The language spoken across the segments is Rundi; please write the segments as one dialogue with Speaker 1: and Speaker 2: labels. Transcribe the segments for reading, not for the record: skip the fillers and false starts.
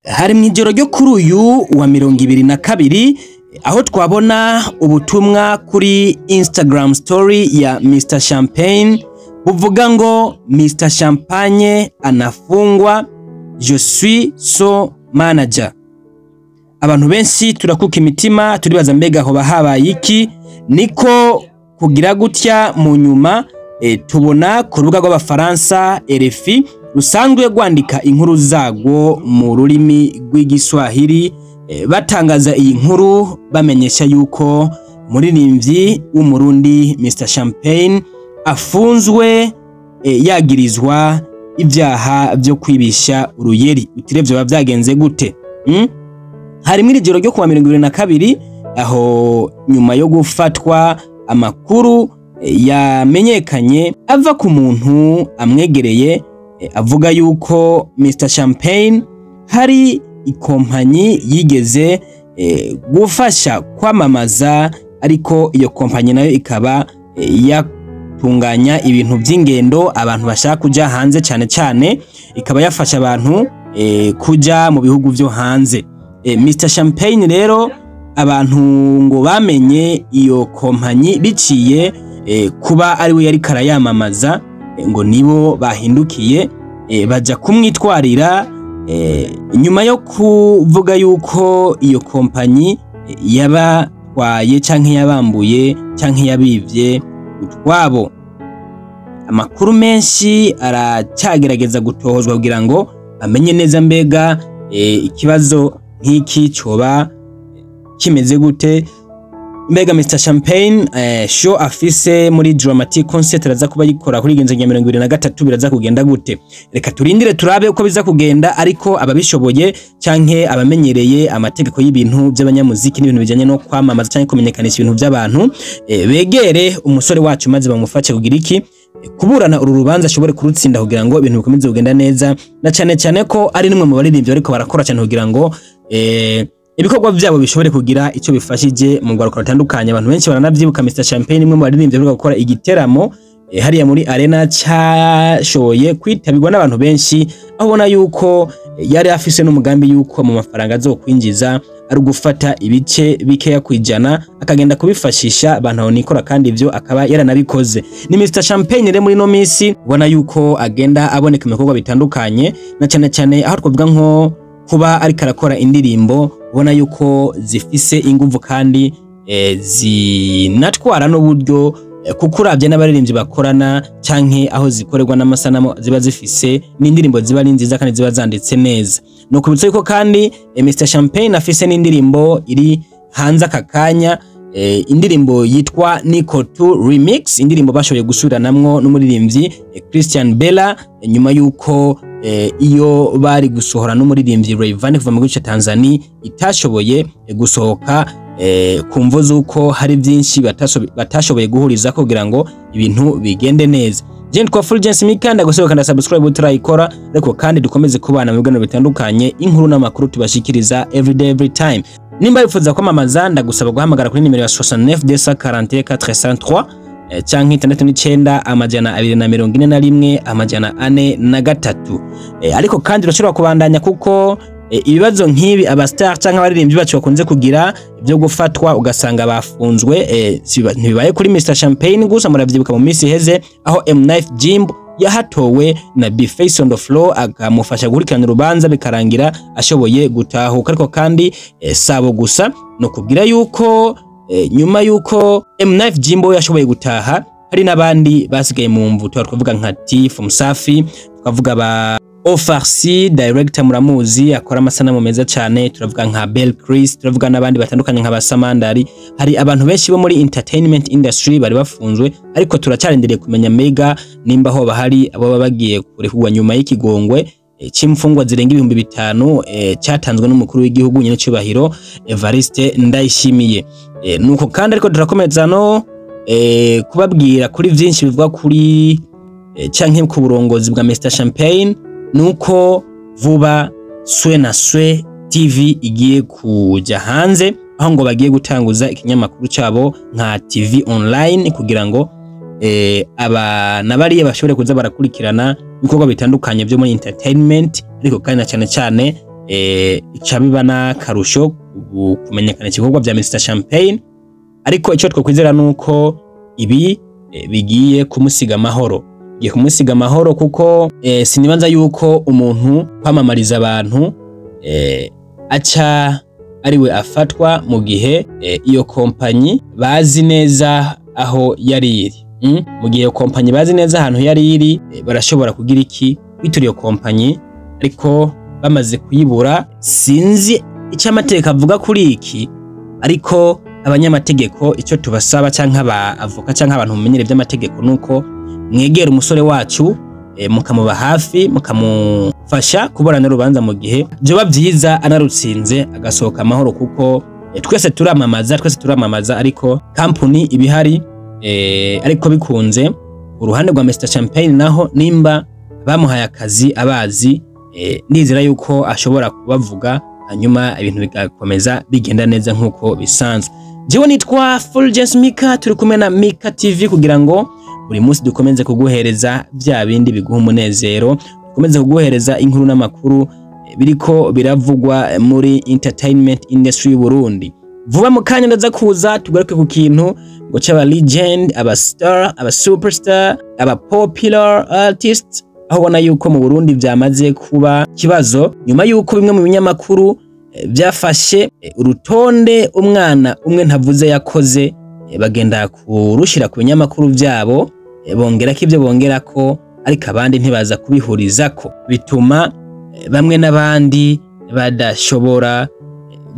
Speaker 1: Hari mu ijoro ryo kuri uyu wa 22, aho twabona ubutumwa kuri Instagram story ya Mr Champagne buvuga ngo: "Mr Champagne anafungwa, je suis son manager." Abantu benshi turakuka imitima, turibaza: mbega hoba habaye iki? Niko kugira gutya mu nyuma tubona ku rubuga rw'Abafaransa RFI, rusanzwe rwandika inkuru zarwo mu rurimi rw'Igiswahili, batangaza iyi nkuru bamenyesha yuko umuririmbyi w'Umurundi Mr Champagne afunzwe, yagirizwa ibyaha byo kwibisha uruyeri. Utire vyoba vyagenze gute? Harimwo iri joro ryo kuwa 22, aho nyuma yo gufatwa amakuru yamenyekanye ava ku muntu amwegereye, avuga yuko Mr Champagne hari ikompanyi yigeze gufasha kwamamaza, ariko iyo kompanyi nayo ikaba yatunganya ibintu by'ingendo, abantu bashaka kuja hanze cyane cyane, ikaba yafasha abantu kuja mu bihugu vyo hanze. Mr Champagne rero, abantu ngo bamenye iyo kompanyi biciye kuba ari we yari karayamamaza, ngo nibo bahindukiye baja kumwitwarira, nyuma yo kuvuga yuko iyo kompanyi yabatwaye canke yabambuye canke yabivye utwabo. Amakuru menshi aracyagerageza gutohozwa kugira ngo bamenye neza mbega ikibazo nk'iki coba kimeze gute, mbega Mr Champagne show afise muri Dramatic Concert araza kuba yikora kuri igenzo rya 23, biraza kugenda gute? Reka turindire turabe uko biza kugenda. Ariko ababishoboye canke abamenyereye amategeko y'ibintu by'abanyamuziki n'ibintu bijanye no kwamamaza canke kumenyekanisha ibintu by'abantu, begere umusore wacu maze bamufashe kugira iki? Kuburana uru rubanza, ashobore kurutsinda kugira ngo ibintu bikomeze kugenda neza, na cane cyane ko ari nimwe mu baririmbyi bariko barakora cyane kugira ngo ibikorwa byabo bishobore kugira icyo bifashije mu rwaruka rutandukanye. Abantu benshi baranavyibuka, Mr Champagne imwe mu baririmbyi baheruka gukora igiteramo hariya muri arena, cyashoboye kwitabirwa n'abantu benshi, aho ubona yuko yari afise n'umugambi yuko mu mafaranga azokwinjiza ari ugufata ibice bikeya kwijana akagenda kubifashisha abantu aho nikora, kandi ivyo akaba yaranabikoze. Ni Mr Champagne rero muri no misi ubona yuko agenda aboneka mu bikorwa bitandukanye, na cyane cyane aho twavuga nko kuba ariko arakora indirimbo ubona yuko zifise inguvu kandi zinatwara n'uburyo, kuko uravye n'abaririmbyi bakorana canke aho zikorerwa n'amasanamu ziba zifise, n'indirimbo ziba ari nziza kandi ziba zanditse neza. No kubitsa yuko kandi Mr Champagne afise n'indirimbo iri hanze aka kanya, indirimbo yitwa Nico 2 Remix, indirimbo bashoboye gusubiranamwo n'umuririmbyi Christian Bella, nyuma yuko iyo bari gusohora n'umuririmbyi Rayvanny kuva mu gihugu ca Tanzania itashoboye gusohoka, ku mvo z'uko hari byinshi batashoboye guhuriza kugira ngo ibintu bigende neza. Je nitwa Fulgence Mikanda, gusohoka kanda subscribe utarayikora, ariko kandi dukomeze kubana mu biganiro bitandukanye, inkuru n'amakuru tubashikiriza every day, every time. Nimba wifuza kwamamaza, ndagusaba guhamagara kuri nimero ya 69 241 403 canke 69 241 403. Ariko kandi urashobora kubandanya, kuko ibibazo nk'ibi aba star canke abaririmbyi bacu bakunze kugira byo gufatwa ugasanga bafunzwe, ntibibaye kuri Mr Champagne gusa. Muravyibuka mu minsi iheze aho M9 Jimbo yahatowe na B-Face on the floor, akamufasha gukurikirana urubanza, bikarangira ashoboye gutahuka. Ariko kandi sabo gusa, no kubwira yuko nyuma yuko M9 Jimbo yashoboye gutaha, hari n'abandi basigaye mu mvuto. Twavuga nka Tiff Musafi, tukavuga ba Ofarsi director, muramuzi akora amasanamu meza cyane, turavuga nka Bell Chris, turavuga n'abandi batandukanye nka Basamandari. Hari abantu benshi bo muri entertainment industry bari bafunzwe, ariko turacarindiriye kumenya mega nimba ho bahari abo baba bagiye kurekurwa nyuma y'ikigongwe c'imfungwa zirenga 5000 cyatanzwe n'umukuru w'igihugu nyene cyubahiro Evariste Ndayishimiye. Nuko kandi ariko turakomeza no kubabwira kuri vyinshi bivuga kuri canke ku burongozi bwa Mr Champagne, nuko vuba Swe na Swe TV igiye kuja hanze, aho ngo bagiye gutanguza ikinyamakuru cabo nka TV online, kugira ngo aba nabariye bashobore kuza barakurikirana ibikorwa bitandukanye byo muri entertainment, ariko kandi na cyane cyane Ica biba n'akarusho kumenyekanisha ibikorwa vya Mr Champagne. Ariko icyo twakwizera nuko ibi bigiye kumusiga amahoro, bigiye kumusiga amahoro, kuko sinibanza yuko umuntu kwamamariza abantu aca ariwe afatwa mu gihe iyo kompanyi bazi neza aho yari iri. Mu gihe iyo kompanyi bazi neza ahantu yari iri, barashobora kugira iki, kwitura iyo kompanyi, ariko bamaze kuyibura, sinzi icyo amategeko avuga kuri iki. Ariko abanyamategeko, icyo tubasaba, canke aba avoka canke abantu mumenyere by'amategeko, nuko mwegera umusore wacu, mukamuba hafi, mukamufasha kuburana urubanza, mu gihe byoba byiza anarutsinze agasohoka amahoro, kuko twese turamamaza, twese turamamaza, ariko kampuni ibihari. Ariko bikunze uruhande rwa Mr Champagne naho, nimba bamuhaye akazi abazi, nizera yuko ashobora kubavuga, hanyuma ibintu bigakomeza bigenda neza nkuko bisanzwe. Jewe nitwa Fulgence Mika, turi kumwe na Mika TV kugira ngo buri munsi dukomeze kuguhereza bya bindi biguha umunezero, dukomeze kuguhereza inkuru n'amakuru biriko biravugwa muri entertainment industry y'u Burundi. Vuba mu kanya ndaza kuza tugaruke ku kintu ngo c'aba legend, aba star, aba superstar, aba popular artists, aho ubona yuko mu Burundi vyamaze kuba kibazo nyuma yuko bimwe mu binyamakuru byafashe urutonde umwana umwe ntavuze yakoze, bagenda kurushira ku binyamakuru vyabo, bongerako ibyo bongerako, ariko abandi ntibaza kubihurizako, bituma bamwe n'abandi badashobora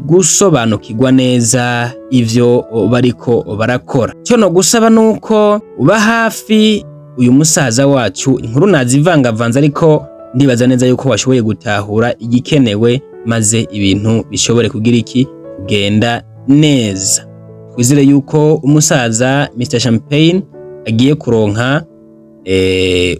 Speaker 1: gusobanukirwa neza ivyo bariko barakora. Cyo no gusaba nuko uba hafi uyu musaza wacu. Inkuru nazivangavanze, ariko ndibaza neza yuko washoboye gutahura igikenewe, maze ibintu bishobore kugira iki, kugenda neza. Twizere yuko umusaza Mr Champagne agiye kuronka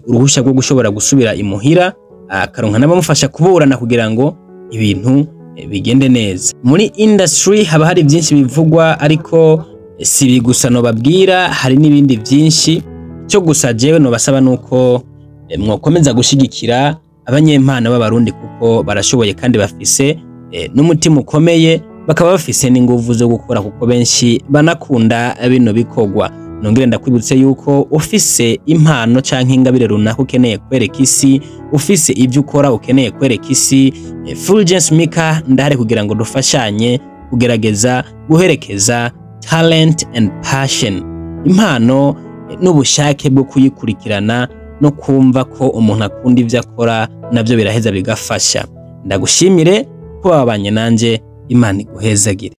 Speaker 1: uruhusha rwo gushobora gusubira imuhira, akaronka n'abamufasha kuburana kugira ngo ibintu bigende neza. Muri industry haba hari byinshi bivugwa, ariko si ibi gusa nobabwira, hari n'ibindi byinshi. Cyo gusa jewe nobasaba nuko mwokomeza gushigikira abanyempano b'Abarundi, kuko barashoboye kandi bafise n'umutima ukomeye, bakaba bafise n'inguvu zo gukora, kuko benshi banakunda bino bikorwa. Nongere ndakwibutse yuko ufise impano canke ingabire runaka ukeneye kwereka isi, ufise ivyo ukora ukeneye kwereka isi, Fulgence Mika ndahari kugira ngo dufashanye kugerageza guherekeza talent and passion, impano n'ubushake bwo kuyikurikirana, no kumva ko umuntu akunda ivyo akora, navyo biraheza bigafasha. Ndagushimire ko wabanye nanje, Imana iguhezagire.